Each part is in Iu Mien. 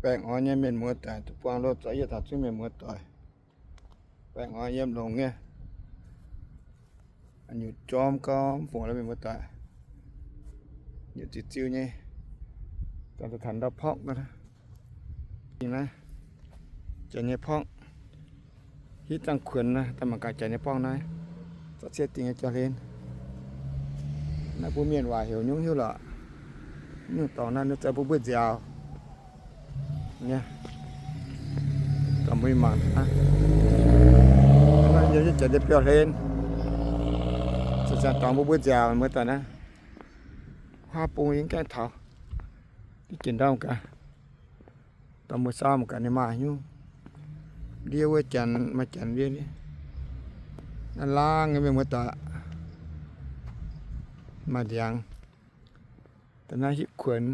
Baengh orn nyei mienh muoz doic, duqv buangh loh zorqv yie taux zungv mienh muoz doic. Baengh orn yiem longx nyei. Nyutc jorm gau mv fungc lorqc mienh muoz doic. Nyutc ziu-ziu nyei. Dangh daaih taux ndau porqv naaiv. Dingc naaiv, janx nyei porqv. Hitv dangh kuonx naaiv, daaih mangc gaax janx nyei porqv naaiv. Zorqv cie dingc nyei jauv-hlen. Naaiv mbuo mienh waac heuc nyungc hiuv lorqc. Nyungc dorngx naaiv ninh zoux mbuov mbuov nziaaux. Nyei, dongh mbuo mangc naaiv, yiem jienv janx nyei biauv-hlen. Zoux ziangx dorngx mbuov mbuov nziaaux muoz doic naaiv. Huaav bung yie mv gaengh taux. Diqv jiex ndau gaax. Dorh mbuo saauv mangc gaax ninh maaih nyungc ndiev wuov janx, maaih janx ndiev. Naaiv laangh nyei mienh muoz doic, maaih ndiangx. Da'naaiv hitv kuonx.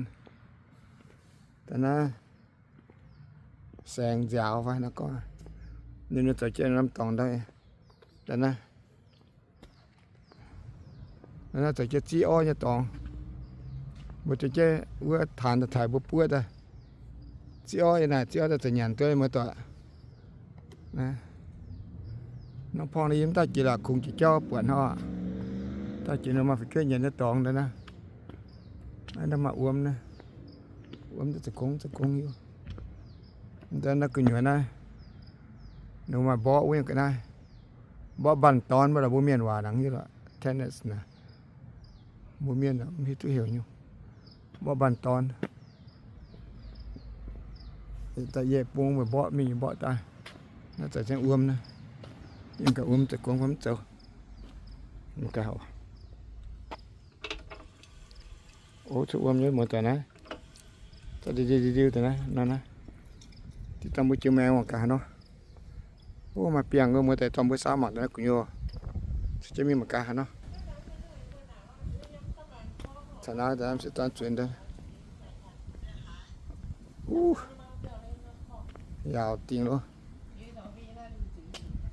Da'naaiv saengx nziaaux fai naaiv gorngv, ninh mbuo zoux jienv norm dorngx ndau. Da'naaiv, da'naaiv zoux jienv ziv orv nyei dorngx. Mbuo zoux jienv wuov taanx daaih taaih mbuo buov daaih. Ziv orv yiem naaic, ziv orv daaih zoux nyanc duqv muoz doic. Norm porngv naaiv yie mv daaih jiex laaix kungx jiex jauv buatc hnangv. Daaih jiex ninh maaih fu'jueiv nyanc nyei dorngx daaih naaiv. Naaiv maaih wuom naaiv. Wuom daaih za'gongv za'gongv hiuv. Daaih naaiv gu'nyuoz naaiv, ninh maaih mborqv wuov nyei ga'naaiv. Mborqv mbanh dorn mv baac mbuo mienh waac nangc hiuv lorqc, tennis naaic. Mbuo mienh mv hiuv duqv heuc nyungc. Mborqv mbanh dorn. Daaih yietc bung meih mborqv mingh mborqv daaih. Naaiv za'gengh wuom naaiv. Yiem gaax wuom za'gongv fai mv zoux. Mv gaax oc. O, cuotv wuom nyei muoz doic naaiv. Za'diu diu diu diu daaih naaiv, nor naaiv. Diqv dangh mbuo jiu maengx mangc gaax haaix nor. O, maaih biangh wuov muoz doic, dorh mbuo saauv mangc daaih naaiv gu'nyuoz. Caux jienv mingh mangc gaax haaix nor. Caux naaiv daaih se dorn zueiz ndau. U, yaauc dingc loh.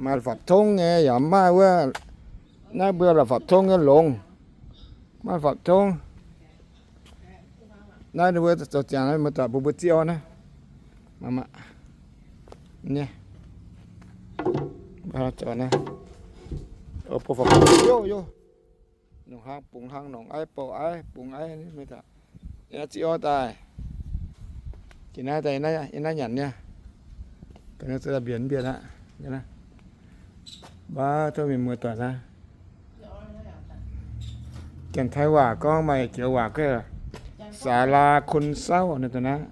Maaih fapv tongv nyei yaac maaih wuov. Naaiv mbuo la'fapv tongv nyei longx. Maaih fapv tongv. Naaiv ninh mbuo zoux ziangx naaiv, mbuo daaih mbuo mbuo ziv orv naaiv. Mangc maah. Nyei. Zoux naaiv. Bung hlaang bung hlaang nongc aiv, bouh aiv bung aiv. Ziv orv daaih. Jiex naaiv daaih, yie naaiv nyanc nyei. Ga'naaiv za'gengh mbienc mbienc aqv. Baav tov mienh muoz doic naaiv. Janx-Taiv waac gorngv maaih joux waac gorngv ศาลาคนเศร้า naaiv daaih naaiv.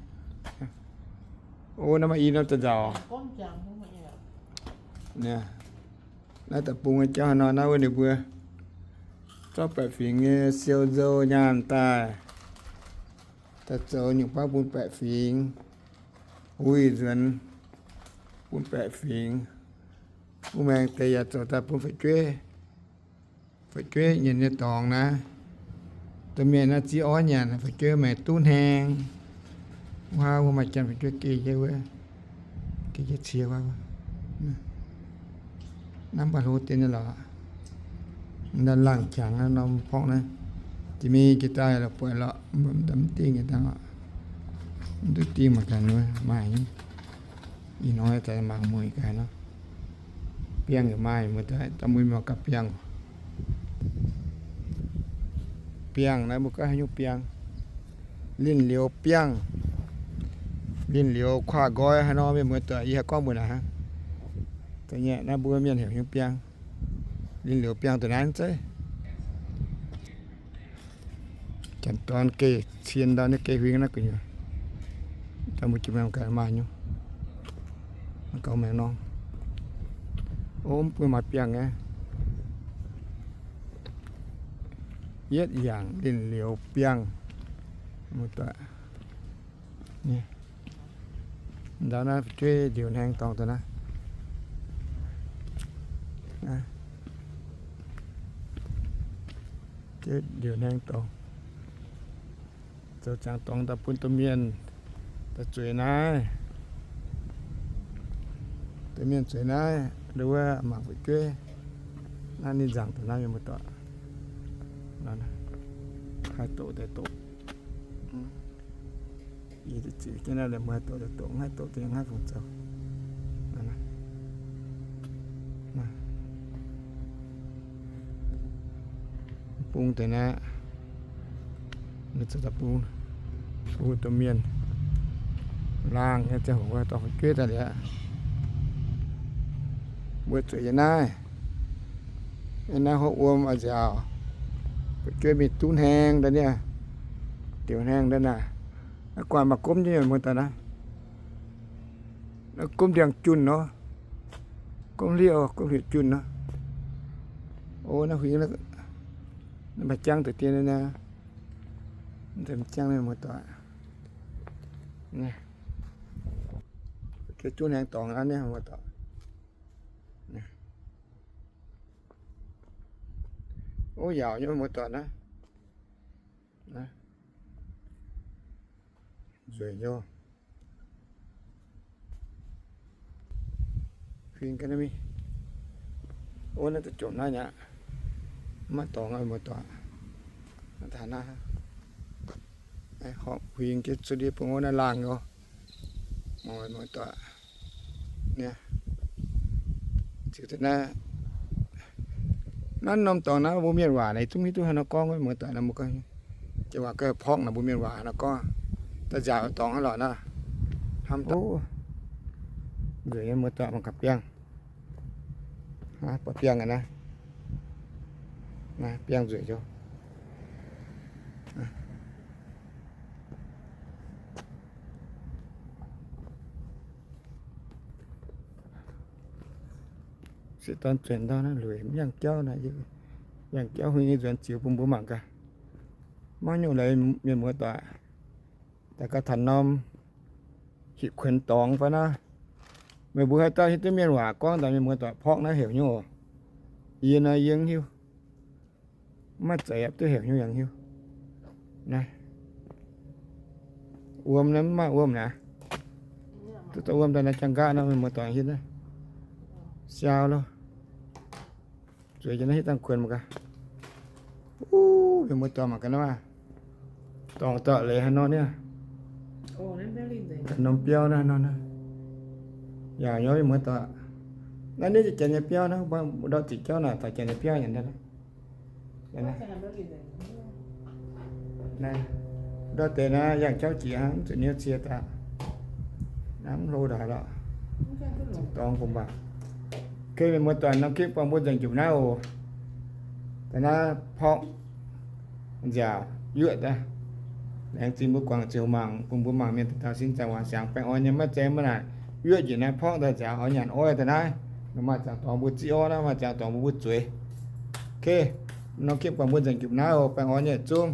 O, naaiv maaih i norm daaih nzauc. Naaiv da'bung nyei jauv haaix nor naaiv wuov ninh mbuo zorqv baeqc fingx nyei siou nzou nyaanh daaih, daaih zoux nyungc baav bun baeqc fingx, wuih nzuonx bun baeqc fingx, bun maengx deix yaac zoux daaih bun fu'jueiv. Fu'jueiv nyanc nyei dorngx naaiv, domh mienh naaiv ziv orv nyanc, fu'jueiv maengx duqv hnaeng. Wuov, wuov maaih janx fu'jueiv geh jienv wuov, geh jienv cie wuov. Naaiv mv baac hlo deix nyei lorqc. Naaiv laangh jangx naaiv norm porngv naaiv, jiex mingh jiex daaih lorqc, buatc lorqc, mv dingh nyei dangh lorqc. Mv duqv dingh mangc gaax, maaih nyei. Ih hnoi daaih mangc mueiz gaax nor. Biangh yaac maaih, muoz-doic, daaih mbuo mangc gaax biangh. Biangh naaiv mbuo gorngv haaix nyungc biangh? Linh liuz biangh. Linh liuz kuaah nqoi haaix nor, mienh muoz-doic, yie haih gorngv mbuox naaic hnangv. Da'nyeic naaiv mbuo mienh heuc nyungc biangh. Linh liuz biangh da'naaiv zeiv. Janx-dorn geh cien ndau, ninh geh huingx naaiv gu'nyuoz. Daaih mbuo jiex maengx gaax maaih nyungc, gauh maengx norm. O, mv bun maaih biangh nyei. Yietv yaangc linh liuz biangh. Muoz-doic, ndau naaiv fu'jueiv ndiuc hnaeng dorngx daaih naaiv. Fu'jueiv ndiuc hnaeng dorngx, zoux ziangx dorngx daaih bun domh mienh daaih zueiz naaiv. Domh mienh zueiz naaiv, nduov wuov mangc fu'jueiv. Naaiv ninh nzaangc daaih naaiv mienh muoz-doic. Haih doqc daaih doqc. Yie ziqc jienv naaiv, mbuo haih doqc daaih doqc, mv haih doqc daaih yaac mv haih fungc zoux. Bung deix naaiv, ninh zoux daaih bung, bung domh mienh laangh nyei ziangh hoc dorh fu'jueiv daaih liuz aqv. Mbuo zueiz yiem naaiv, yiem naaiv hopv wuom oix nziaauc, fu'jueiv mingh duqv hnaeng daaih niaa, diuc hnaeng daaih naaic. Naaiv guanh maaih gomv nyei, muoz-doic naaiv. Naaiv gomv ndiangx-junh nor, gomv hlieqv, gomv hlieqv-junh nor. O, naaiv huingx, naaiv maaih jangv deix dien naaiv, jangv naaiv, muoz-doic. Fu'jueiv juqv hnaeng dorngx aqv niaa, muoz-doic. O, yaauc nyei, muoz-doic naaiv. Nzueic nyei. Huingx ga'naaiv mingh. O, naaiv daaih jomc naaiv nyei aqv. Maiv dorngx aqv, muoz-doic. Naaiv taux naaiv, horpc huingx jienv cuotv ndiev bung wuov naaiv laangh nyei. Muoz-doic, ziux daaih naaiv, naaiv norm dorngx naaiv mbuo mienh waac naaic zungv hiuv duqv haaix nor gorngv, muoz-doic, naaiv mbuo gorngv, jiex waac gorngv pork naaic mbuo mienh waac haaix nor gorngv. Daaih nziaauc dorngx hnangv lorqc naaiv. Hnamv daaih, nzueic nyei, muoz-doic, mangc gaax biangh. Biangh aqv naaiv. Biangh nzueic nyei. Se dorn zueic ndau naaiv lueic mv yangh jauv naaiv, yangh jauv huingx nyei nzuonx ziux bun mbuo mangc gaax. Maiv nyungc leiz mienh muoz-doic, daaih gauh taux norm hitv kuonx dorngx fai naaiv. Meih mbuo haaix dauh hiuv duqv mienh waac gorngv daaih mienh muoz-doic, pork naaiv heuc hnyouv oc. Yie naaiv yie mv hiuv. Maiv zeiz yaac duqv heuc hnyouv yaac hiuv. Naaiv wuom naaiv mv maaih wuom naaiv. Duqv daaih wuom daaih naaiv jangx nqaatv nor, mienh muoz-doic hiuv naaiv. Siau loh. Zueiz jienv naaiv hiuv dangh kuonx mangc gaax. Uv, mienh muoz-doic, mangc gaax naaiv maah. Dorngx dorh leiz haaix nor niaa. Norm biauv naaiv nor, yaauc nyei, mienh muoz-doic. Naaiv ninh janx nyei biauv naaiv, ndortv ziqc jauv naaic taux janx nyei biauv nyanc. Ndortv deix naaiv yangh jauv jiex hnangv, mv zuqc niouv cie daaih. Naaiv mv hlo ndaaix lorqc. Dorngx bun mangc. Kei mienh muoz-doic, norm clip buangh mbuo nzengc jupc naaiv oc. Daaih naaiv pork nziaauc yuoqv daaih. Laengz zingh mbuo guangc ziouc mangc, bun mbuo mangc mienh daaih sin zaangc waac siangx baengh orn nyei maiv zeiz mv naaic. Yuoqv njiec naaiv pork daaih nziaauc oix nyanc oix daaih naaiv. Maaih ziangx dorngx mbuo ziqv orv naaiv, maaih ziangx dorngx mbuo mbuo zueiz. Kei, norm clip buangh mbuo nzengc jupc naaiv oc. Baengh orn nyei zungv.